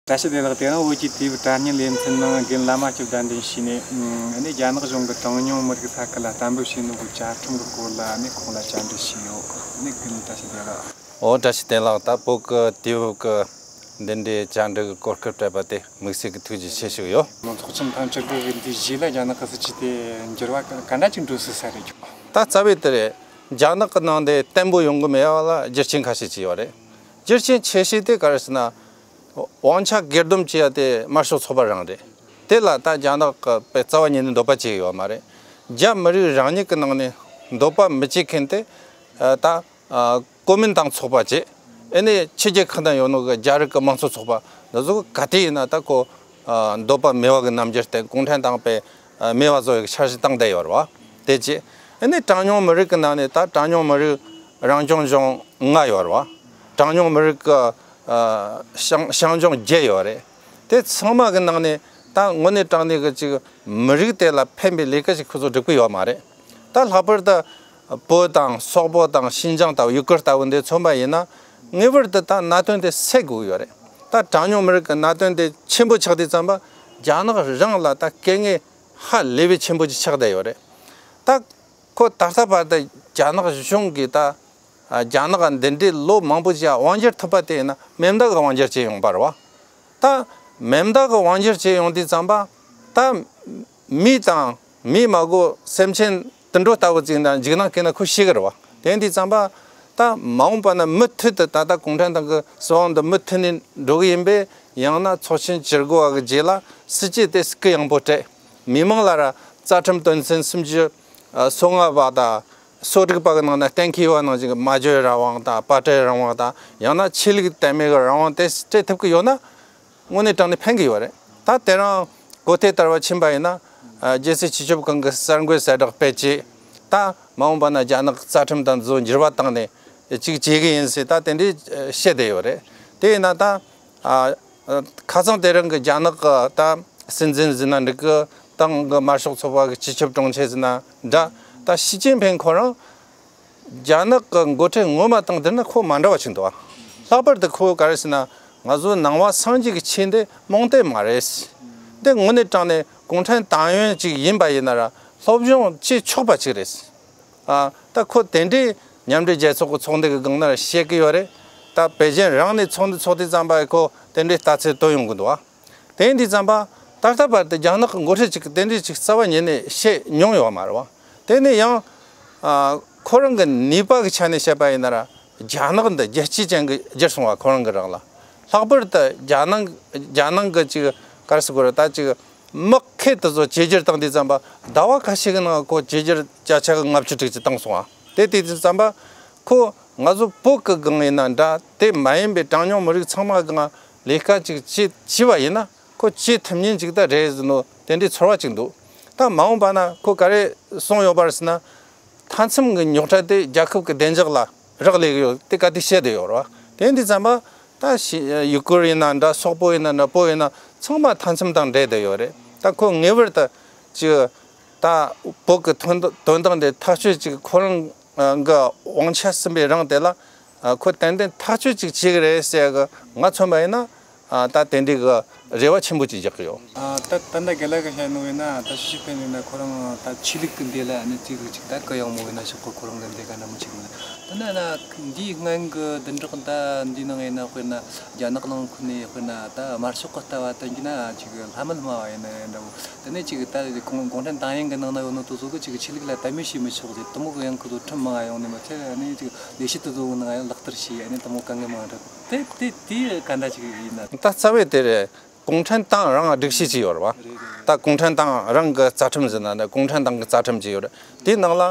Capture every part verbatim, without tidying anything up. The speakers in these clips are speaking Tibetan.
བཀྲ་ཤིས་བདེ་ལེགས། དེ་རིང་བོད་ཀྱི་དུས་བབ་དྲ་བརྙན་ལེ་ཚན་ནང་རྒན་བླ་མ་སྐྱབས་གདན་འདྲེན་བྱས་ནས། ཨ་ནི་རྒྱ་ནག་གཞུང་གིས་གྲངས་ཉུང་མི་རིགས་ས་ཁུལ་ལ་གཏན་འབེབས་བྱས་ནོ་གི་བཅའ་ཁྲིམས་ཀྱི་སྐོར་ལ་ཨ་ནི་ཁོང་ལ་བཅར་འདྲི་བྱས་ཡོད། ཨ་ནི་རྒན་བཀྲ་ཤིས་བདེ་ལེགས། ཨོ། བཀྲ་ཤིས་བདེ་ལེགས། ད་བོད་ཀྱི་དུས་བབ་ཀྱི་འདི་འདྲའི་བཅར་འདྲི་གི་གོ་སྐབས་སྤྲད་པ་དེ་དམིགས་བསལ་གྱི་ཐུགས་རྗེ་ཆེ་ཞུ་གི་ཡོད། ཚོགས་ཆེན་ཐེངས་བཅུ་དགུ་གི་འདིའི་རྗེས་ལ་རྒྱ་ནག་གི་སྲིད་བྱུས་དེ་འགྱུར་བ་ག་འདྲ་ཅིག་འགྲོ་སྲིད་ས་རེད། ད་རྩ་བའི་དེ་རེད། རྒྱ་ནག་གི་ནང་དེ་བརྟན་པོ་ཡོང་གི་མེད་པ་ལ་རྒྱུ་རྐྱེན་ཁ་ཤས་ཅིག་ཡོད་རེད། རྒྱུ་རྐྱེན་ཆེ་ཤོས་དེ་ག་རེ་ཟེར་ན། དབང་ཆ་སྒེར་སྡོམ་བྱེད་ཡ་དེ་དམར་ཤོག་ཚོགས་པ་རང་རེད། དེ་ལ་ད་རྒྱ་ནག་གི་པའི་རྩ་བ་ཉིད་ནས་འདོད་པ་བྱེད་ཡོད་མ་རེད། རྒྱ་མི་རིགས་རང་ཉིད་ཀྱི་ནང་ནས་འདོད་པ་མི་བྱེད་མཁན་དེ་ཨ་ད་ཨ་གོ་མིན་ཏང་ཚོགས་པ་བྱས། ཨ་ནི་ཕྱི་རྒྱལ་ཁག་ན་ཡོད་ནོ་གི་རྒྱ་རིགས་ཀྱི་དམངས་གཙོ་ཚོགས་པ་འདི་ཚོ་ག་དེ་ཡིན་ན་ད་ཁོ་ཨ་འདོད་པ་མེད་པ་གི་རྣམ་འགྱུར་བསྟན། གུང་ཁྲན་ཏང་པའི་ཨ་མེད་པ་བཟོ་ཡི་འཆར་གཞི་བཏང་བསྡད་ཡོད་རེད་བ། དེ་རྗེས་ཨ་ནི་གྲངས་ཉུང་མི་རིགས་ཀྱི་ནང་ནས་ད་གྲངས་ཉུང་མི་རིགས་རང་སྐྱོང་ལྗོངས་ལྔ་ཡོད་རེད་བ། གྲངས་ཉུང་མི་རིགས་ཀྱི་ཨ་ཞང་ཞང་ལྗོངས་བརྒྱད་ཡོད་རེད། དེ་ཚང་མ་གི་ནང་ནས་ད་དངོས་གནས་དྲང་གནས་ཀྱི་ཅིག་མི་རིགས་དེ་ལ་ཕན་པའི་ལས་ཀ་ཞིག་ཁོ་ཚོ་སྒྲུབ་ཀྱི་ཡོད་མ་རེད། ད་ལྷག་པར་དུ་བོད་དང་སོག་པོ་དང་ཤིན་ཅང་དང་ཡུ་གུར་ལྟ་བུ་འདི་མཚོན་པ་ཡིན་ན། ངེས་པར་དུ་ད་གནད་དོན་དེ་སེལ་དགོས་ཀྱི་ཡོད་རེད། ད་གྲངས་ཉུང་མི་རིགས་ཀྱི་གནད་དོན་དེ་ཆེན་པོ་ཆགས་དུས་ཙམ་པ་རྒྱ་ནག་རང་ལ་ད་སྐད་ངན་ཧ་ལས་པའི་ཆེན་པོ་ཅིག་ཆགས་བསྡད་ཡོད་རེད། ད་ཁོ་ད་ལྟ་བར་དུ་རྒྱ་ནག་གཞུང་གིས་ད་ཨ་རྒྱ་ནག་འདི་འདྲའི་ལོ་མང་པོ་ཅིག་དབང་སྒྱུར་ཐུབ་པ་དེ་ཡིན་ན་མེ་མདའ་གི་དབང་སྒྱུར་བྱས་ཡོང་པ་རེད་བ། ད་མེ་མདའ་གི་དབང་སྒྱུར་བྱས་ཡོང་དུས་ཙམ་པ་ད་མི་དང་མི་མ་གོ་སེམས་ཅན་དུད་འགྲོ་ལྟ་བུ་ཅིག་ན་འཇིགས་སྣང་སྐྱེས་ན་ཁོ་ཤི་གི་རེད་བ། དེ་ཡིན་དུས་ཙམ་པ་ད་མ་འོངས་པ་ན་མུ་མཐུད་དུ་ད་ལྟ་གུང་ཁྲན་ཏང་གི་སྲིད་དབང་འདི་མུ་མཐུད་ནས་འགྲོ་གི་ཡིན་པས། ཡང་ན་ཚོགས་ཆེན་བཅུ་དགུ་བ་གི་རྗེས་ལ་སྲིད་ཇུས་དེ་སྐུལ་ཡངས་པོ་སྤྲད། མི་མང་ལ་ར་རྩ་ཁྲིམས་དོན་ཚན་སུམ་ཅུ་སོ་ལྔ་པ་དང་སོ་དྲུག་པ་གི་ནང་ན་གཏན་འཁེལ་བ་ནང་བཞིན་གྱི་སྨྲ་བརྗོད་རང་དབང་དང་། པར་སྐྲུན་རང་དབང་དང་། ཡང་ན་ཆོས་ལུགས་དད་མོས་ཀྱི་རང་དབང་དེ་སྤྲད་ཐུབ་ཀྱི་ཡོད་ན། དངོས་གནས་དྲང་ནས་ཕན་གྱི་ཡོད་རེད། ད་དེ་རིང་གོ་ཐོས་ལྟར་བ་ཕྱིན་པ་ཡིན་ན། ཨ་རྒྱལ་སྲིད་སྤྱི་ཁྱབ་ཁང་གི་གསར་འགོད་གསལ་བསྒྲགས་སྤེལ་རྗེས། ད་མ་འོངས་པ་ན་རྒྱ་ནག་རྩ་ཁྲིམས་དང་འཛོ་འགྱུར་བ་བཏང་ནས་ཅིག་བྱེད་ཀྱི་ཡིན་ཟེར་ད་དེ་འདྲའི་བཤད་བསྡད་ཡོད་རེད། དེ་ཡིན་ན་ད་ཨ་ཁ་སང་དེ་རིང་གི་རྒྱ་ནག་གི་ད་སྲིད་འཛིན་ཟེར་ན་འགྲིག་གི། ཏང་གི་དམར་ཤོག་ཚོགས་པ་གི་སྤྱི་ཁྱབ་དྲུང་ཆེ་ཟེར་ན་འདྲ། ད་ཞི་ཅིན་ཕིང་ཁོ་རང་རྒྱ་ནག་གི་འགོ་ཁྲིད་ངོ་མ་དང་བསྡུར་ན་ཁོ་མ་འདྲ་བ་ཞིག་འདུག་ཨ། ལྷག་པར་དུ་ཁོ་ག་རེ་ཟེར་ན། ང་ཚོ་ནང་པ་སངས་རྒྱས་ཀྱི་ཆོས་འདི་རྨོངས་དད་མ་རེད། འདི་དངོས་གནས་དྲང་ནས་གུང་ཁྲན་ཏང་ཡོན་ཅིག་ཡིན་པ་ཡིན་ན་ར་སློབ་སྦྱོང་བྱེད་ཆོག་པ་ཅིག་རེད། ཨ་ད་ཁོ་དེ་འདྲའི་མཉམ་འབྲེལ་རྒྱལ་ཚོགས་ཀྱི་ཚོགས་འདུ་གི་སྒང་ན་ར་བཤད་ཀྱི་ཡོད་རེད། ད་པེ་ཅིན་རང་ནས་ཚོགས་འདུ་ཚོགས་དུས་ཙམ་པ་ཁོ་དེ་འདྲའི་ལྟ་ཚུལ་བཏོན་ཡོང་གི་འདུག་ཨ། དེ་ཡིན་དུས་ཙམ་པ་ད་ལྟ་བར་དུ་རྒྱ་ནག་གི་འགོ་ཁྲིད་ཅིག་གིས་དེ་འདྲའི་ཅིག་རྩ་བ་ཉིད་ནས་བཤད་མྱོང་ཡོད་མ་རེད་བ། དེ་ནས་ཡང་ཨ་ཁོ་རང་གི་ནུས་པ་གི་ཆ་ནས་བཤད་པ་ཡིན་ན་ར་རྒྱ་ནག་འདི་རྒྱལ་སྤྱི་ཅན་གྱི་གྱུར་སོང་བ། ཁོ་རང་གི་རང་ལ། ལྷག་པར་དུ་རྒྱ་ནག་རྒྱ་ནག་གི་ཅིག་ག་རེ་ཟེར་དགོས་རེད། ད་ཅིག་དམག་ཁུལ་དེ་ཚོ་བཅོས་བསྒྱུར་བཏང་དུས་ཙམ་པ་ཟླ་བ་ཁ་ཤས་ཀྱི་ནང་ཁོ་བཅོས་བསྒྱུར་བརྒྱ་ཆ་གི་ལྔ་བཅུ་དྲུག་ཅུ་བཏང་སོང་བ། དེ་དུས་ཙམ་པ་ཁོ་ང་ཚོ་བོད་ཀྱི་སྒང་ཡིན་ན་འདྲ། དེ་མ་ཡིན་པའི་གྲངས་ཉུང་མི་རིགས་ཚང་མ་སྒང་ལས་ཀ་ཅིག་བྱེད་བྱས་པ་ཡིན་ན། ཁོ་བྱེད་ཐུབ་མཁན་ཅིག་ད་རེད་ཟེར་ནོ་དེ་འདྲའི་ཚོར་བ་ཅིག་འདུག་ད་མ་འོངས་པ་ན་ཁོ་ག་རེ་གསུངས་ཡོད་པ་རེད་ཟེར་ན། མཐའ་མཚམས་ཀྱི་རྙོག་དྲ་དེ་རྒྱལ་ཁབ་ཀྱི་བདེ་འཇགས་ལ་རག་ལས་ཀྱི་ཡོད། དེ་ག་དེ་བཤད་བསྡད་ཡོད་རེད་བ། དེ་འདི་ཙམ་པ་ད་ཤི་ཡུ་གུར་ཡིན་ན་འདྲ། སོག་པོ་ཡིན་ན་འདྲ། བོད་ཡིན་ན་ཚང་མ་མཐའ་མཚམས་དང་འབྲེལ་བསྡད་ཡོད་རེད། ད་ཁོ་ངེས་པར་དུ་ཅིག་ད་བོད་ཀྱི་དོན་དོན་དག་འདི་ཐག་གཅོད་ཅིག་ཁོ་རང་གི་དབང་ཆ་ཟིན་པའི་རིང་དེ་ལ་ཁོ་ཏན་ཏན་ཐག་གཅོད་ཅིག་བྱེད་ཀྱི་རེད་ཟེར་གི་ང་མཚོན་པ་ཡིན་ན། ཨ་ད་དེ་འདྲའི་གི་རེ་བ་ཆེན་པོ་ཅིག་རྒྱག་གི་ཡོད། ཨ་ད་ད་ལྟ་རྒན་ལགས་ཀྱིས་བཤད་ནོ་ཡིན་ན། ད་ཞི་ཅིན་ཕིང་ཡིན་ན་ཁོ་རང་ད་ཆོས་ལུགས་ཀྱི་འདི་ལ་ནི་ཅིག་ཅིག་ད་གུ་ཡངས་མོ་ཡིན་ན་ཆོག་གི། ཁོ་རང་གི་འདི་ག་འདྲ་མོ་ཅིག་ཡིན་ན། ད་ནི་ན་འདིའི་སྔོན་གྱི་བདུན་ཕྲག་ད་འདི་ནང་ཡིན་ན། དཔེར་ན་རྒྱ་ནག་ནང་ཁུལ་ནས་དཔེར་ན་ད་དམར་ཤོག་གི་ལྟ་བ་བསྟན་རྒྱུ་ན་ཅིག་ལྷ་མི་སྨྲ་བ་ཡིན་ན་འདྲ་བོ། དེ་ནས་ཅིག་ད་གུང་གུང་ཁྲན་ཏང་ཡོན་གྱི་ནང་ན་ཡོད་ནོ་དེ་ཚོ་གི་ཅིག་ཆོས་ལུགས་ལ་དད་མོས་བྱེད་མི་ཆོག་ཟེར། དེ་མོ་གི་ཡང་ཁོ་ཚོ་ཁྲིམས་མང་ཡོང་ནི་མ་ཚད། ཨ་ནི་ཅིག་ལས་བྱེད་དེ་ཚོ་གི་ནང་ཡང་ལག་བསྟར་བྱས། ཨ་ནི་དེ་མོ་དཀའ་ངལ་མང་དྲགས། དེ་དེ་དེ་ག་འདྲ་ཅིག་ཡིན་ན། ད་རྩ་བའི་དེ་རེད། གུང་ཁྲན་ཏང་རང་སྒྲིག་གཞི་ཅིག་ཡོད་རེད་བ། ད་གུང་ཁྲན་ཏང་རང་གི་རྩ་ཁྲིམས་ཟེར་ན་ནི་གུང་ཁྲན་ཏང་གི་རྩ་ཁྲིམས་ཅིག་ཡོད་རེད། དེའི་ནང་ལ་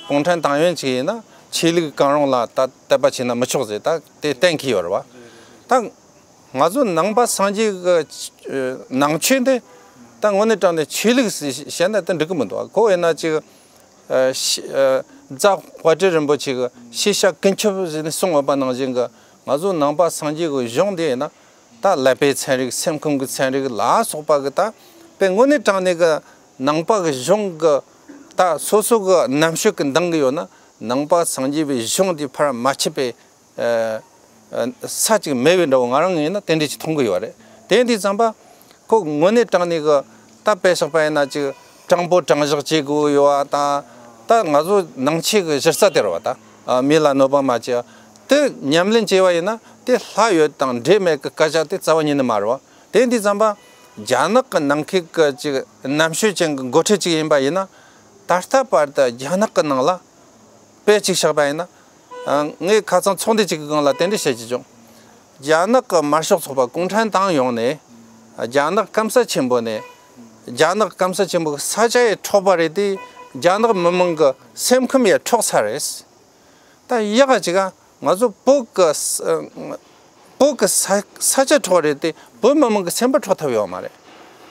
གུང་ཁྲན་ཏང་ཡོན་ཅིག་ཡིན་ན་ཆོས་ལུགས་གང་རུང་ལ་ད་དད་པ་བྱས་ན་མི་ཆོག་ཟེར་ད་དེ་གཏན་འཁེལ་ཡོད་རེད་བ། ད་ང་ཚོ་ནང་པ་སངས་རྒྱས་ཀྱི་ནང་ཆོས་འདི་ད་དངོས་གནས་དྲང་གནས་ཆོས་ལུགས་ཟེར་བཤད་ན་ད་འགྲིག་གི་མི་འདུག་བ། ཁོ་ཡིན་ན་ཅིག་ཨ་ཤི་ཨ་རྫ་དཔལ་སྤྲུལ་རིན་པོ་ཆེ་གི་ཤེས་བྱ་ཀུན་ཁྱབ་ཟེར་ནས་གསུངས་ཡོད་པ་ནང་བཞིན་གི། ང་ཚོ་ནང་པ་སངས་རྒྱས་ཀྱི་གཞུང་འདི་ཡིན་ན་ད་ཀླད་པའི་ཚན་རིག་སེམས་ཁམས་ཀྱི་ཚན་རིག་ལ་སོགས་པ་གི་ད་དཔེ་དངོས་གནས་དྲང་གནས་གི་ནང་པ་གི་གཞུང་གི་ད་སོ་སོ་གི་རྣམ་དཔྱོད་ཀྱི་འདང་གི་ཡོད་ན། ནང་པ་སངས་རྒྱས་པའི་གཞུང་འདི་ཕར་མ་ཆད་པའི་ཨ་ཨ་ས་ཅིག་མེད་པའི་འདྲ་བོ། ང་རང་ཡིན་ན་དེ་འདྲ་ཅིག་མཐོང་གི་ཡོད་རེད། དེ་ཡིན་དུས་ཙམ་པ་ཁོ་དངོས་གནས་དྲང་གནས་གི་ད་དཔེ་བཞག་པ་ཡིན་ན་ཅིག་དྲང་པོ་དྲང་བཞག་བྱེད་དགོས་ཡོད་པ་དང་། ད་ང་ཚོ་ནང་ཆོས་གི་གཞི་རྩ་དེ་རེད་བ། ད་མི་ལ་གནོད་པ་མ་བྱེད་དེ་ཉམས་ལེན་བྱས་པ་ཡིན་ན། དེ་ལྷ་ཡོད་དང་འདྲེ་མེད་གི་སྐད་ཆ་དེ་རྩ་བ་ཉིད་ནས་མ་རེད་བ། དེ་ཡིན་དུས་ཙམ་པ་རྒྱ་ནག་གི་ནང་ཁུལ་གི་ཅིག་རྣམ་དཔྱོད་ཅན་གི་འགོ་ཁྲིད་ཅིག་ཡིན་པ་ཡིན་ན། ད་ལྟ་བར་དུ་རྒྱ་ནག་གི་ནང་ལ་དཔེ་གཅིག་བཞག་པ་ཡིན་ན། ཨ། ངས་ཁ་སང་ཚོགས་འདུ་གཅིག་གི་སྒང་ལ་དེ་འདྲ་བཤད་ཀྱི་བྱུང་། རྒྱ་ནག་གི་དམར་ཤོག་ཚོགས་པ་གུང་ཁྲན་ཏང་ཡོང་ནས། རྒྱ་ནག་སྐམ་ས་ཆེན་པོ་ནས། རྒྱ་ནག་སྐམ་ས་ཆེན་པོ་གི་ས་ཆ་ཡང་འཕྲོག་པ་རེད་དེ། རྒྱ་ནག་མི་མང་གི་སེམས་ཁམས་ཡང་འཕྲོག་ཚར་རེད། ད་ཡག་ག་ཅིག་ག་ང་ཚོ་བོད་གི་ས་བོད་གི་ས་ས་ཆ་འཕྲོག་རེད་དེ། བོད་མི་མང་གི་སེམས་པ་འཕྲོག་ཐུབ་ཡོད་མ་རེད།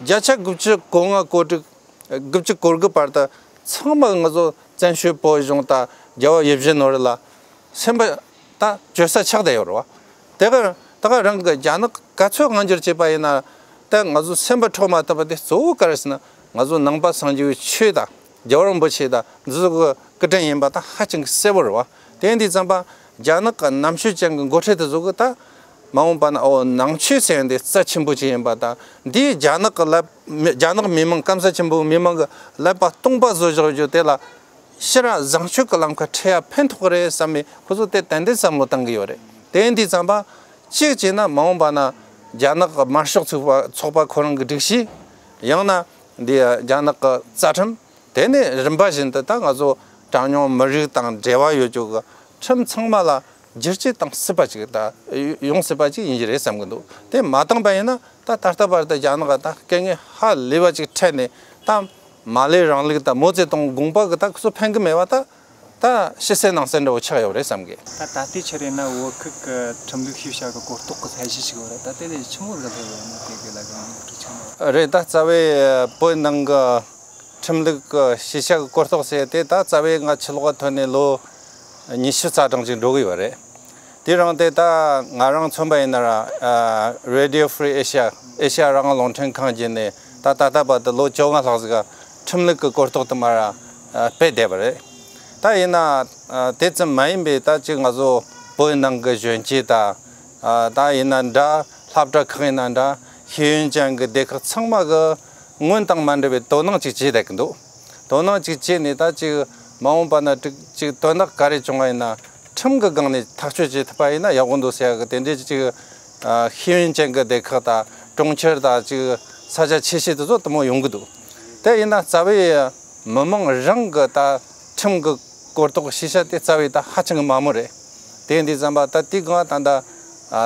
བརྒྱ་ཆ་དགུ་བཅུ་གོ་ལྔ་གོ་དྲུག་དགུ་བཅུ་གོ་དགུ་བར་དུ་ཚང་མ་ང་ཚོ་བཙན་བྱོལ་བོད་གཞུང་དང་རྒྱལ་བ་ཡིད་བཞིན་ནོར་བུ་ལ་སེམས་པ་ད་བཅོལ་ས་ཆགས་བསྡད་ཡོད་རེད་བ། དེ་གར་ད་ག་རང་གི་རྒྱ་ནག་ག་ཚོད་དབང་སྒྱུར་བྱས་པ་ཡིན་ན། ད་ང་ཚོ་སེམས་པ་འཕྲོག་མ་ཐུབ་པ་དེ་གཙོ་བོ་ག་རེ་ཟེར་ན། ང་ཚོ་ནང་པ་སངས་རྒྱས་པའི་ཆོས་དང་རྒྱལ་བ་རིན་པོ་ཆེ་དང་འདི་ཚོ་གི་སྐུ་དྲིན་ཡིན་པ་ད་ཧ་ཅང་གི་གསལ་པོ་རེད་བ། དེ་ཡིན་དུས་ཙམ་པ་རྒྱ་ནག་གི་རྣམ་དཔྱོད་ཅན་གྱི་འགོ་ཁྲིད་དེ་ཚོ་གི་ད་མ་འོངས་པ་ན། ཨོ། ནང་ཆོས་ཟེར་ཡ་འདི་རྩ་ཆེན་པོ་ཅིག་ཡིན་པ་དང་། འདིས་རྒྱ་ནག་གི་ཀླད། རྒྱ་ནག་མི་མང་སྐམ་ས་ཆེན་པོའི་མི་མང་གི་ཀླད་པ་སྟོང་པ་བཟོ་བཞག་རྒྱུ་དེ་ལ་ཕྱིར་བཟང་སྤྱོད་ཀྱི་ལམ་ཁ་ཁྲིད་ཡ་ཕན་ཐོགས་རེད་བསམ་མི་ཁོ་ཚོ་དེ་ཏན་ཏན་བསམ་བློ་བཏང་གི་ཡོད་རེད། དེ་ཡིན་དུས་ཙམ་པ་གཅིག་བྱས་ན་མ་འོངས་པ་ན་རྒྱ་ནག་གི་དམར་ཤོག་ཚོགས་པ་ཚོགས་པ་ཁོ་རང་གི་སྒྲིག་གཞི། ཡང་ན་འདི་རྒྱ་ནག་གི་རྩ་ཁྲིམས། དེ་ནས་རིམ་པ་བཞིན་དུ་ད་ང་ཚོ་གྲངས་ཉུང་མི་རིགས་དང་འབྲེལ་བ་ཡོད་རྒྱུ་གི་ཁྲིམས་ཚང་མ་ལ་བསྒྱུར་བཅོས་བཏང་སྲིད་པ་ཅིག་ད་ཡོང་སྲིད་པ་ཅིག་ཡིན་གྱི་རེད་བསམ་གྱི་འདུག་དེ་མ་བཏང་པ་ཡིན་ན་ད་ད་ལྟ་བར་དུ་རྒྱ་ནག་ག་ད་དཀའ་ངལ་ཧ་ལས་པ་ཅིག་འཕྲད་ནས། ད་མར་ལེ་རིང་ལུགས་དང་མའོ་ཙེ་ཏུང་དགོངས་པ་གི་ད་ཁོ་ཚོ་ཕན་གི་མེད་པ། ད་ད་ཕྱི་གསལ་ནང་གསལ་འདྲ་བོ་ཆགས་ཡོད་རེད་བསམ་གི། ད་ད་ལྟའི་ཆར་ཡིན་ན་བོད་ཁུལ་གི་ཁྲིམས་ལུགས་ཤེས་བྱ་གི་གོ་རྟོགས་གི་ཚད་གཞི་ཞིག་ཡོད་རེད། ད་དེ་ལས་ཆི་མོ་ཟིག་ལྷོད་ཡོད་ན། དེ་གི་ལ་གང་ཐུག་ཆེན་མོ་རེད། ད་རྩ་བའི་བོད་ནང་གི་ཁྲིམས་ལུགས་ཀྱི་ཤེས་བྱ་གི་གོ་རྟོགས་ཟེར་དེ་ད་རྩ་བའི་ང་ཕྱི་ལོགས་ཐོན་ནས་ལོ་ཉི་ཤུ་རྩ་གྲངས་ཅིག་འགྲོ་གི་ཡོད་རེད། དེ་རིང་དེ་ད་ང་རང་མཚོན་པ་ཡིན་ན་ར། ཨ། Radio Free Asia། ཨེ་ཤ་ཡ་རང་དབང་རླུང་འཕྲིན་ཁང་བརྒྱུད་ནས་ད་ད་ལྟ་བར་དུ་ལོ་བཅོ་ལྔ་ལྷག་ཟིག་ཁྲིམས་ལུགས་ཀྱི་གོ་རྟོགས་དུ་མར་ཨ་སྤེལ་བསྡད་པ་རེད། ད་ཡིན་ན་ཨ་དེ་ཙམ་མ་ཡིན་པའི་ད་ཅིག་ང་ཚོ་བོད་ནང་གི་གཞོན་སྐྱེས་དང་། ཨ། ད་ཡིན་ན་འདྲ། སློབ་གྲྭ་ཁག་ཡིན་ན་འདྲ། ཤེས་ཡོན་ཅན་གྱི་སྡེ་ཁག་ཚང་མ་གི་སྔོན་དང་མ་འདྲ་བའི་དོ་སྣང་ཅིག་བྱེད་བསྡད་ཀྱི་འདུག་དོ་སྣང་ཅིག་བྱས་ནས་ད་ཅིག་མ་འོངས་པ་ན་ཅིག་ཅིག་དོན་དག་ག་རེ་བྱུང་བ་ཡིན་ན་ཁྲིམས་ཀྱི་སྒང་ནས་ཐག་གཅོད་བྱེད་ཐུབ་པ་ཡིན་ན་ཡག་པོ་འདུག་ཟེར་ཡ་གི་དེ་འདྲའི་ཅིག་ཨ། ཤེས་ཡོན་ཅན་གྱི་སྡེ་ཁག་དང་གྲོང་ཁྱེར་དང་ཅིག་ས་ཆ་ཆེ་ཤོས་དེ་ཚོ་དུ་མོ་ཡོང་གི་འདུག་དེ་ཡིན་ན་རྩ་བའི་མི་མང་རང་གི་ད་ཁྲིམས་ཀྱི་གོ་རྟོགས་ཤེས་བྱ་དེ་རྩ་བའི་ད་ཧ་ཅང་གི་དམའ་མོ་རེད། དེ་ཡིན་དུས་ཙམ་པ་ད་དེའི་སྒང་ད་ད་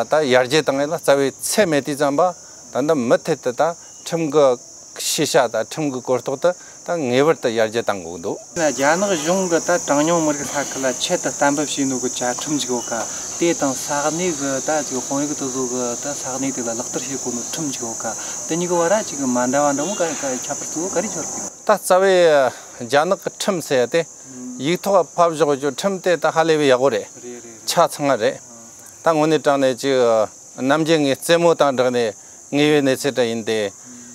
ད་ཡར་རྒྱས་བཏང་ཡས་ལ་རྩ་བའི་ཚད་མེད་དུས་ཙམ་པ་ད་ད་མུ་མཐུད་དུ་ད་ཁྲིམས་ཀྱི་ཤེས་བྱ་དང་ཁྲིམས་ཀྱི་གོ་རྟོགས་དེ་ད་ངེས་པར་དུ་ཡར་རྒྱས་གཏང་དགོས་འདུག་རྒྱ་ནག་གཞུང་གི་ད་གྲངས་ཉུང་མི་རིགས་ས་ཁུལ་ལ་ཆེད་དུ་གཏན་འབེབས་བྱས་ནོ་གི་བཅའ་ཁྲིམས་ཅིག་ཡོད་ཀ། དེ་དང་ས་གནས་གི་ད་ཅིག་དཔོན་རིགས་དེ་ཚོ་གི་ད་ས་གནས་དེ་ལ་ལག་བསྟར་བྱེད་དགོས་ནོ་ཁྲིམས་ཅིག་ཡོད་ཀ། དེ་གཉིས་ཀྱི་བར་ར་ཅིག་གི་མ་འདྲ་བ་འདྲ་མོ་ག་ག་ཁྱད་པར་གཙོ་བོ་ག་རེ་འཆར་གི་ཡོད། ད་རྩ་བའི་རྒྱ་ནག་གི་ཁྲིམས་ཟེར་ཡ་དེ་ཡིག་ཐོག་ཕབ་བཞག་རྒྱུ་ཁྲིམས་དེ་ད་ཧ་ལས་པའི་ཡག་པོ་རེད། རེད་རེད། ཆ་ཚང་བ་རེད། ད་དངོས་གནས་དྲང་གནས་ཅིག་ནམ་རྒྱུན་ངས་རྩེད་མོ་དང་སྦྲགས་ནས་ངེས་པའི་གནས་ཚུལ་འདྲ་ཡིན་ཏེ།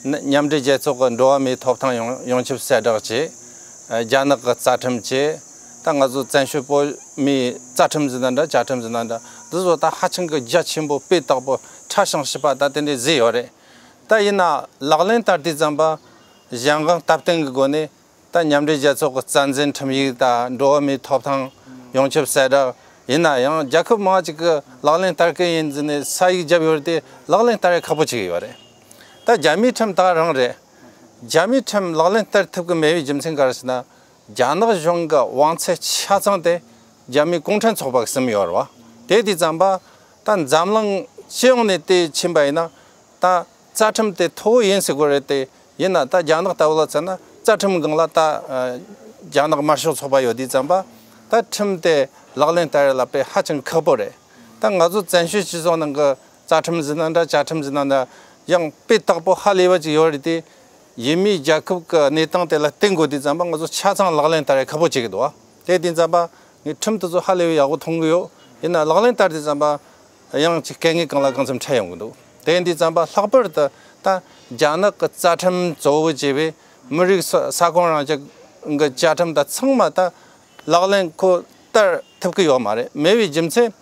ན་མཉམ་འབྲེལ་རྒྱལ་ཚོགས་ཀྱི་འགྲོ་བ་མིའི་ཐོབ་ཐང་ཡོངས་ཡོངས་ཁྱབ་གསལ་བསྒྲགས་བྱས། རྒྱ་ནག་གི་རྩ་ཁྲིམས་བྱས། ད་ང་ཚོ་བཙན་བྱོལ་བོད་མིའི་རྩ་ཁྲིམས་ཟེར་ན་འདྲ། བཅའ་ཁྲིམས་ཟེར་ན་འདྲ། འདི་ཚོ་ད་ཧ་ཅང་གི་རྒྱ་ཆེན་པོ་སྤུས་དག་པོ་ཕྲ་ཞིང་ཞིབ་པ་ད་དེ་འདྲས་བཟོས་ཡོད་རེད། ད་ཡིན་ན་ལག་ལེན་བསྟར་དུས་ཙམ་པ་གཞན་དབང་སྟབས་བསྟུན་གྱི་སྒོ་ནས། ད་མཉམ་འབྲེལ་རྒྱལ་ཚོགས་ཀྱི་རྩ་འཛིན་ཁྲིམས་ཡིག་དང་འགྲོ་བ་མིའི་ཐོབ་ཐང་ཡོངས་ཁྱབ་གསལ་བསྒྲགས། ཡིན་ན་ཡང་རྒྱལ་ཁབ་མང་ཅིག་གིས་ལག་ལེན་བསྟར་གི་ཡིན་ཟེར་ནས་ས་ཡིག་བརྒྱབ་ཡོད་རེད་དེ། ལག་ལེན་བསྟར་ཡ་ཁག་པོ་ཅིག་ཡོད་རེད། ད་རྒྱ་མིའི་ཁྲིམས་ད་རང་རེད། རྒྱ་མིའི་ཁྲིམས་ལག་ལེན་བསྟར་ཐུབ་ཀྱི་མེད་པའི་རྒྱུ་མཚན་ག་རེ་ཟེར་ན། རྒྱ་ནག་གཞུང་གི་དབང་ཚད་ཆ་ཚང་དེ་རྒྱ་མིའི་གུང་ཁྲན་ཚོགས་པ་གིས་ཟིན་ཡོད་རེད་བ། དེ་དུས་ཙམ་པ་ད་འཛམ་གླིང་སྤྱི་ཡོངས་ནས་དེ་ཕྱིན་པ་ཡིན་ན། ད་རྩ་ཁྲིམས་དེ་མཐོ་བོ་ཡིན་ཟེར་དགོས་རེད་དེ། ཡིན་ན་ད་རྒྱ་ནག་ལྟ་བུ་ལ་མཚོན་ན་རྩ་ཁྲིམས་སྒང་ལ་ད་ཨ་རྒྱ་ནག་དམར་ཤོག་ཚོགས་པ་ཡོད་དུས་ཙམ་པ། ད་ཁྲིམས་དེ་ལག་ལེན་བསྟར་ཡ་ལ་དཔེ་ཧ་ཅང་ཁག་པོ་རེད། ད་ང་ཚོ་བཙན་བྱོལ་སྤྱི་ཚོགས་ནང་གི་རྩ་ཁྲིམས་ཟེར་ན་འདྲ། བཅའ་ཁྲིམས་ཟེར་ན་འདྲ། ཡང་སྤུས་དག་པོ་ཧ་ལས་པ་ཅིག་ཡོད་རེད་དེ། ཡུལ་མིའི་རྒྱལ་ཁབ་ཀྱི་གནས་སྟངས་དེ་ལ་བསྟུན་དགོས་དུས་ཙམ་པ་ང་ཚོ་ཆ་ཚང་ལག་ལེན་བསྟར་ཡ་ཁག་པོ་བྱེད་ཀྱི་འདུག་བ། དེ་དུས་ཙམ་པ་ངས་ཁྲིམས་དེ་ཚོ་ཧ་ལས་པའི་ཡག་པོ་མཐོང་གི་ཡོད། ཡིན་ན་ལག་ལེན་བསྟར་དུས་ཙམ་པ་ཡང་ཅིག་དཀའ་ངལ་གང་ལ་གང་འཚམ་འཕྲད་ཡོང་གི་འདུག་དེ་དུས་ཙམ་པ་ལྷག་པར་དུ་ད་རྒྱ་ནག་གི་རྩ་ཁྲིམས་གཙོ་བོ་བྱས་པའི་མི་རིགས་ས་ས་ཁོངས་རང་སྐྱོང་གི་བཅའ་ཁྲིམས་དང་ཚང་མ་ད་ལག་ལེན་ཁོ་བསྟར་ཐུབ་ཀྱི་ཡོད་མ་རེད། མེད་པའི་རྒྱུ་མཚན།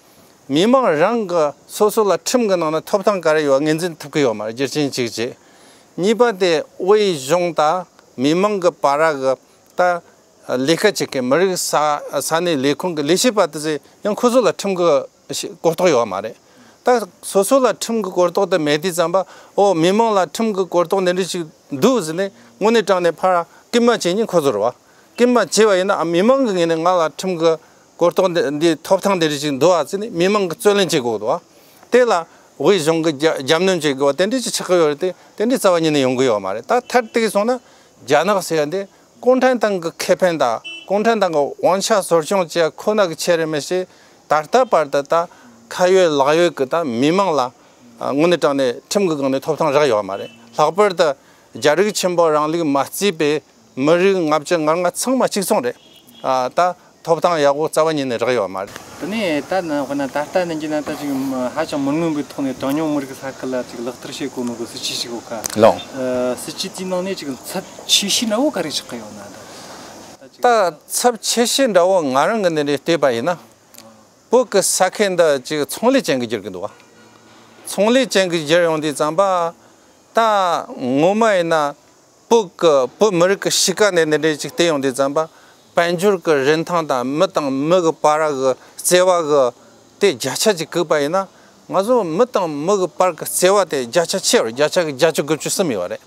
མི་མང་རང་གི་སོ་སོ་ལ་ཁྲིམས་ཀྱི་ནང་ན་ཐོབ་ཐང་ག་རེ་ཡོད་ངོས་འཛིན་ཐུབ་ཀྱི་ཡོད་མ་རེད། རྒྱུ་རྐྱེན་གཅིག་བྱས། གཉིས་པ་དེ་དབུས་གཞུང་དང་མི་མང་གི་བར་གི་ད་ལས་ཀ་བྱེད་མཁན་མི་རིགས་ས་ས་གནས་ལས་ཁུངས་ཀྱི་ལས་བྱེད་པ་དེ་ཚོས་ཡང་ཁོ་ཚོ་ལ་ཁྲིམས་ཀྱི་གོ་རྟོགས་ཡོད་མ་རེད། ད་སོ་སོ་ལ་ཁྲིམས་ཀྱི་གོ་རྟོགས་དེ་མེད་དུས་ཙམ་པ། ཨོ་མི་མང་ལ་ཁྲིམས་ཀྱི་གོ་རྟོགས་འདི་འདྲ་ཞིག་འདུག་ཟེར་ནས་དངོས་གནས་དྲང་གནས་ཕར་སྐུལ་མ་བྱེད་མཁན་ཁོ་ཚོ་རེད་བ། སྐུལ་མ་བྱས་པ་ཡིན་ན་མི་མང་གི་ངོས་ནས་ང་ལ་ཁྲིམས་ཀྱི་གོ་རྟོགས་འདི་འདི་ཐོབ་ཐང་འདི་རིགས་ཅིག་འདུག་ཨ་ཟེར་ནས་མི་མང་གིས་རྩོད་ལེན་བྱེད་དགོས་འདུག་ཨ། དེ་ལ་དབུས་གཞུང་གིས་རྒྱ་རྒྱབ་གནོན་བྱེད་དགོས་པ་དེ་འདྲ་ཅིག་ཆགས་ཀྱི་ཡོད་རེད་དེ། དེ་འདྲ་རྩ་བ་ཉིད་ནས་ཡོང་གི་ཡོད་མ་རེད། ད་མཐར་གཏུགས་སོང་ན་རྒྱ་ནག་ཟེར་ཡ་འདི་གུང་ཁྲན་ཏང་གི་ཁེ་ཕན་དང་གུང་ཁྲན་ཏང་གི་དབང་ཆ་གསོ་སྐྱོང་བྱེད་ཡ་ཁོ་ན་གི་ཆེད་རེད་མི་ཤེས། ད་ལྟ་བར་དུ་ད་ཁ་ཡོད་ལག་ཡོད་ཀྱི་ད་མི་མང་ལ་དངོས་གནས་དྲང་གནས་ཁྲིམས་ཀྱི་སྒང་ནས་ཐོབ་ཐང་རག་ཡོད་མ་རེད། ལྷག་པར་དུ་རྒྱ་རིགས་ཆེན་པོ་རིང་ལུགས་མ་རྩིས་པའི་མི་རིགས་ལྔ་བཅུ་ང་ལྔ་ཚང་མ་གཅིག་མཚུངས་རེད། ཨ། ད་ཐོབ་ཐང་ཡག་པོ་རྩ་བ་ཉིད་ནས་རག་ཡོད་མ་རེད། དེ་ནས་ད་ནི་དཔེར་ན་ད་ལྟ་ནས་འགྱུར་ན་ད་ཅིག་ཧ་ཅང་མི་མངོན་པའི་ཐོག་ནས་གྲངས་ཉུང་མི་རིགས་ས་ཁུལ་ལ་ཅིག་ལག་བསྟར་བྱེད་དགོས་ནོ་གི་སྲིད་ཇུས་ཤིག་ཡོད་ཁ། ལགས། ཨ། སྲིད་ཇུས་དེའི་ནང་ནས་ཅིག་ཚབས་ཆེ་ཤོས་འདྲ་བོ་ག་རེ་ཆགས་ཀྱི་ཡོད་ན་ད། ད་ཚབས་ཆེ་ཤོས་འདྲ་བོ་ང་རང་གི་འདི་འདྲའི་བལྟས་པ་ཡིན་ན། བོད་ཀྱི་ས་ཁུལ་འདི་ཅིག་ཚོང་ལས་ཅན་གྱི་འགྱུར་གྱི་འདུག་བ། ཚོང་ལས་ཅན་གྱི་འགྱུར་ཡོང་དུས་ཙམ་པ། ད་ངོ་མ་ཡིན་ན་བོད་ཀྱི་བོད་མི་རིགས་ཀྱི་གཤིས་ཀ་ནས་འདི་འདྲའི་ཅིག་བལྟས་ཡོང་དུས་ཙམ་པ། དཔལ་འབྱོར་གྱི་རིན་ཐང་དང་མི་དང་མི་གི་བར་གྱི་བརྩེ་བ་གི་དེ་བརྒྱ་ཆ་ཅིག་བཀུག་པ་ཡིན་ན། ང་ཚོ་མི་དང་མི་གི་བར་གྱི་བརྩེ་བ་དེ་བརྒྱ་ཆ་ཆེ་བར་བརྒྱ་ཆ་གི་བརྒྱད་ཅུ་དགུ་བཅུ་ཟིན་ཡོད་རེད།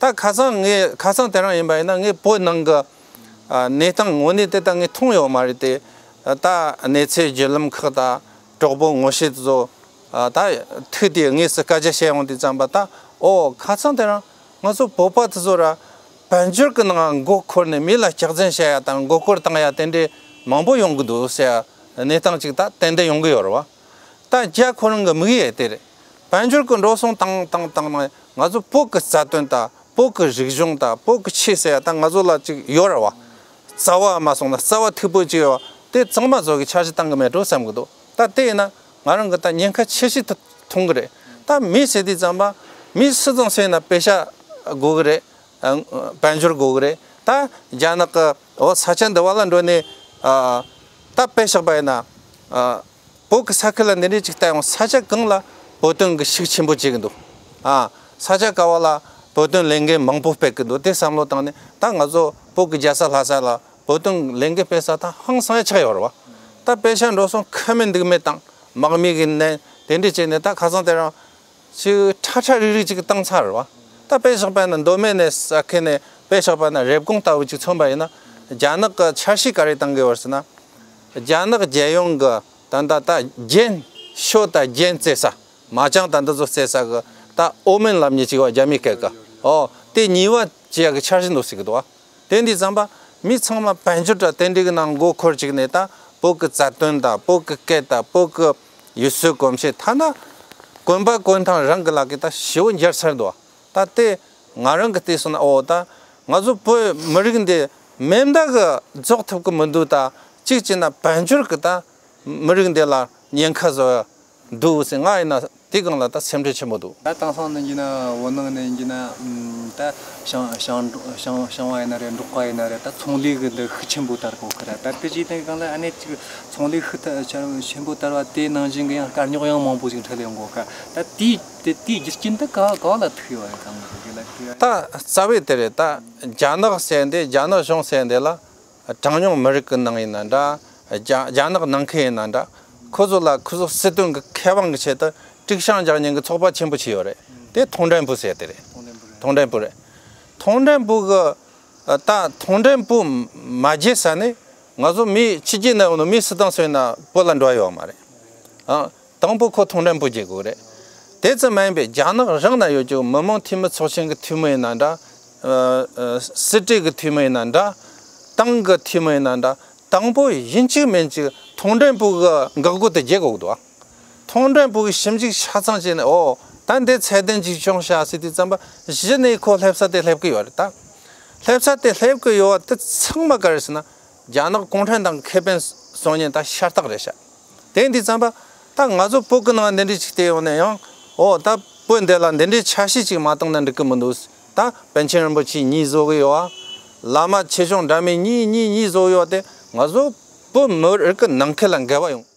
ད་ཁ་སང་ངས་ཁ་སང་དེ་རིང་ཡིན་པ་ཡིན་ན་ངས་བོད་ནང་གི་ཨ་གནས་སྟངས་དངོས་གནས་དེ་ད་ངས་མཐོང་ཡོད་མ་རེད་དེ། ད་གནས་ཚུལ་བརྒྱུད་ལམ་ཁག་དང་གྲོགས་པོ་ངོ་ཤེས་ཚོ་ཨ་ད་ཐུག་དེ་དངོས་སུ་སྐད་ཆ་བཤད་ཡོང་དུས་ཙམ་པ། ད་ཨོ་ཁ་སང་དེ་རིང་ང་ཚོ་བོད་པ་དེ་ཚོ་ར་དཔལ་འབྱོར་གྱི་ནང་མགོ་འཁོར་ནས་མི་ལ་སྐྱག་རྫུན་བཤད་ཡ་དང་མགོ་སྐོར་བཏང་ཡ་དེ་འདྲའི་མང་པོ་ཡོང་གི་འདུག་ཟེར་ཡ་གནས་སྟངས་ཅིག་ད་ཏན་ཏན་ཡོང་གི་ཡོད་རེད་བ། ད་རྒྱ་ཁོ་རང་གི་དམིགས་ཡུལ་དེ་རེད། དཔལ་འབྱོར་གྱི་འགྲོ་སོང་བཏང་བཏང་བཏང་ན་ང་ཚོ་བོད་ཀྱི་རྩ་དོན་དང་བོད་ཀྱི་རིག་གཞུང་དང་བོད་ཀྱི་ཆོས་ཟེར་ཡ་ད་ང་ཚོ་ལ་ཅིག་ཡོད་རེད་བ། རྩ་བ་མ་སོང་ན་རྩ་བ་མཐུག་པོ་ཅིག་ཡོད་བ། དེ་གཙང་མ་བཟོ་གི་འཆར་གཞི་བཏང་གི་མེད་འགྲོ་བསམ་གི་འདུག་ད་དེ་ཡིན་ན་ང་རང་གི་ད་ཉེན་ཁ་ཆེ་ཤོས་དེ་མཐོང་གི་རེད། ད་མི་ཟེར་དུས་ཙམ་པ་མི་སུ་ཙམ་ཟེར་ན་པེ་ཤ་དགོས་གི་རེད། ཨ། དཔལ་འབྱོར་དགོས་གི་རེད། ད་རྒྱ་ནག་གི་འོ་ས་ཆ་འདི་བ་ལ་འགྲོ་ནས། ཨ། ད་དཔེ་བཞག་པ་ཡིན་ན། ཨ། བོད་ཀྱི་ས་ཁུལ་ལ་འདི་འདྲས་ཅིག་ལྟ་ཡོང་། ས་ཆ་གང་ལ་བོད་དོན་གྱི་ཤུགས་ཆེན་པོ་བྱེད་ཀྱི་འདུག་ཨ། ས་ཆ་ག་བ་ལ་བོད་དོན་ལས་འགུལ་མང་པོ་སྤེལ་གྱི་འདུག་དེ་བསམ་བློ་བཏང་ནས་ད་ང་ཚོ་བོད་ཀྱི་རྒྱལ་ས་ལྷ་ས་ལ་བོད་དོན་ལས་འགུལ་སྤེལ་ས་ད་ཧང་སང་ཡ་ཆགས་ཡོད་རེད་བ། ད་པེ་ཤ་འགྲོ་སོང་ཁ་མེད་འདུག་མེད་དང་དམག་མི་གི་ནན་དེ་འདྲས་བྱས་ནས་ད་ཁ་སང་དེ་རིང་ཅིག་ཁྲ་ཁྲ་རིག་རིག་ཅིག་བཏང་ཚར་རེད་བ། ད་དཔེ་བཞག་པ་ན་མདོ་སྨད་ནས་ས་ཁུལ་ནས་དཔེ་བཞག་པ་ན་རེབ་གོང་ལྟ་བུ་ཅིག་མཚོན་པ་ཡིན་ན། རྒྱ་ནག་གི་འཆར་གཞི་ག་རེ་བཏང་གི་ཡོད་ཟེར་ན། རྒྱ་ནག་རྒྱལ་ཡོངས་ཀྱི་ད་ལྟ་ད་རྒྱན་ཤོ་དང་རྒྱན་རྩེ་ས། མ་ཅང་དང་འདི་ཚོ་རྩེ་ས་གི་ད་ཨོ་མན་ལབ་མཁན་ཅིག་བ་རྒྱ་མི་སྐད་ཀྱི། ཨོ་དེ་ཉེས་པ་བྱེད་ཡག་གི་འཆར་གཞི་འདུག་ཟེར་གི་འདུག་བ། དེ་འདི་ཙམ་པ་མི་ཚང་མ་དཔལ་འབྱོར་དང་དེ་འདྲའི་གི་ནང་མགོ་འཁོར་བཅུག་ནས་ད་བོད་ཀྱི་རྩ་དོན་དང་བོད་ཀྱི་སྐད་དང་བོད་ཀྱི་ཡུལ་སྲོལ་གོམས་གཤིས། ཐ་ན་གོན་པ་གོན་སྟངས་རང་གི་ལག་གི་ད་ཞེ་བོ་འགྱུར་ཚར་འདུག་ད་དེ་ང་རང་གི་བལྟས་སོང་ན། ཨོ་ད་ང་ཚོ་བོད་མི་རིགས་འདི་མེ་མདའ་གི་རྫོགས་ཐུབ་ཀྱི་མི་འདུག་ད་གཅིག་བྱས་ན་དཔལ་འབྱོར་གི་ད་མི་རིགས་འདི་ལ་ཉེན་ཁ་བཟོ་ཡ་འདུག་ཟེར། ང་ཡིན་ན་དེ་སྒང་ལ་ད་སེམས་ཁྲལ་ཆེན་པོ་འདུག་ད་དེང་སང་ནི་ཡིན་ན་བོད་ནང་ནས་ཡིན་ན་ད་ཞིང་ཞིང་ཞིང་ཞིང་བ་ཡིན་ན་རེད། འབྲོག་པ་ཡིན་ན་རེད། ད་ཚོང་ལས་གི་འདི་ཤུགས་ཆེན་པོ་དར་གོ་ཁ་ར། ད་དེ་ཅིག་དེ་སྒང་ལ་ཨ་ནེ་ཅིག་ཚོང་ལས་ཤུགས་ཆེན་པོ་དར་བ་དེ་ནང་བཞིན་གི་ཡང་དཀའ་རྙོག་ཡང་མང་པོ་ཞིག་འཕྲད་ཡོང་གོ་ཁ། ད་དེའི་དེ་དེའི་རྒྱུ་རྐྱེན་དེ་ག་ག་བ་ལ་ཐུག་ཡོད་རེད། ད་རྩ་བའི་དེ་རེད། ད་རྒྱ་ནག་ཟེར་འདི་རྒྱ་ནག་གཞུང་ཟེར་འདི་ལ། གྲངས་ཉུང་མི་རིགས་ཀྱི་ནང་ཡིན་ན་འདྲ། རྒྱ་རྒྱ་ནག་ནང་ཁུལ་ཡིན་ན་འདྲ། ཁོ་ཚོ་ལ་ཁོ་ཚོ་སྲིད་དོན་གྱི་ཁེ་དབང་གི་ཆེད་དུ་དཀྲུག་ཤིང་རྒྱག་མཁན་གྱི་ཚོགས་པ་ཆེན་པོ་ཅིག་ཡོད་རེད། དེ་ཐོང་ཀྲན་པུ་ཟེར་དེ་རེད། ཐོང་ཀྲན་པུ་རེད། ཐོང་ཀྲན་པུ་གི་ད་ཐོང་ཀྲན་པུ་མ་བརྗེད་ས་ནས་ང་ཚོ་མི་ཕྱི་རྒྱལ་ནང་ཡོད་ནོ་མི་སུ་དང་སུ་ཡིན་ན་བོད་ལ་འགྲོ་ཡ་ཡོད་མ་རེད། ཨ། དང་པོ་ཁོ་ཐོང་ཀྲན་པུ་བརྗེ་དགོས་རེད། དེ་ཙམ་མ་ཡིན་པའི་རྒྱ་ནག་རང་ན་ཡོད་ཀྱི་མི་དམངས་འཐུས་མི་ཚོགས་ཆེན་གྱི་འཐུས་མི་ཡིན་ན་འདྲ། ཨ། ཨ། སྲིད་གྲོས་ཀྱི་འཐུས་མི་ཡིན་ན་འདྲ། ཏང་གི་འཐུས་མི་ཡིན་ན་འདྲ། དང་པོ་ཡིན་གཅིག་མིན་གཅིག་ཐོང་ཀྲན་པུ་གི་འགག་སྒོ་དེ་བརྗེ་དགོས་འདུག་ཐོང་ཀྲན་པུ་གི་ཞིབ་འཇུག་ཆ་ཚང་བྱས་ནས། ཨོ་ད་འདི་ཚད་ལྡན་ཅིག་བྱུང་ཤག་ཟེར་དུས་ཙམ་པ་གཞི་ནས་ཁོ་སླེབས་ས་དེ་སླེབས་ཀྱི་ཡོད་རེད། ད་སླེབས་ས་དེ་སླེབས་ཀྱི་ཡོད་པ་དེ་ཚང་མ་ག་རེ་ཟེར་ན་རྒྱ་ནག་གུང་ཁྲན་ཏང་གི་ཁེ་ཕན་བཟུང་མཁན་ད་ཤ་སྟག་རེད་ཤག་དེ་འདི་ཙམ་པ་ད་ང་ཚོ་བོད་ཀྱི་ནང་འདི་འདྲས་ཅིག་བལྟས་ཡོང་ན་ཡང་། ཨོ་ད་བོད་འདི་ལ་འདི་འདྲས་ཆ་ཤས་ཅིག་མ་བཏང་ན་འགྲིག་གི་མི་འདུག་ད་པཎ་ཆེན་རིན་པོ་ཆེ་གཉིས་བཟོ་གི་ཡོད་པ། བླ་མ་ཆོས་སྐྱོང་འདྲ་མིན་གཉིས་གཉིས་གཉིས་བཟོ་གི་ཡོད་པ་དེ་ང་ཚོ་བོད་མི་རིགས་ཀྱི་ནང་ཁུལ་ལ་འགལ་བ་ཡོང་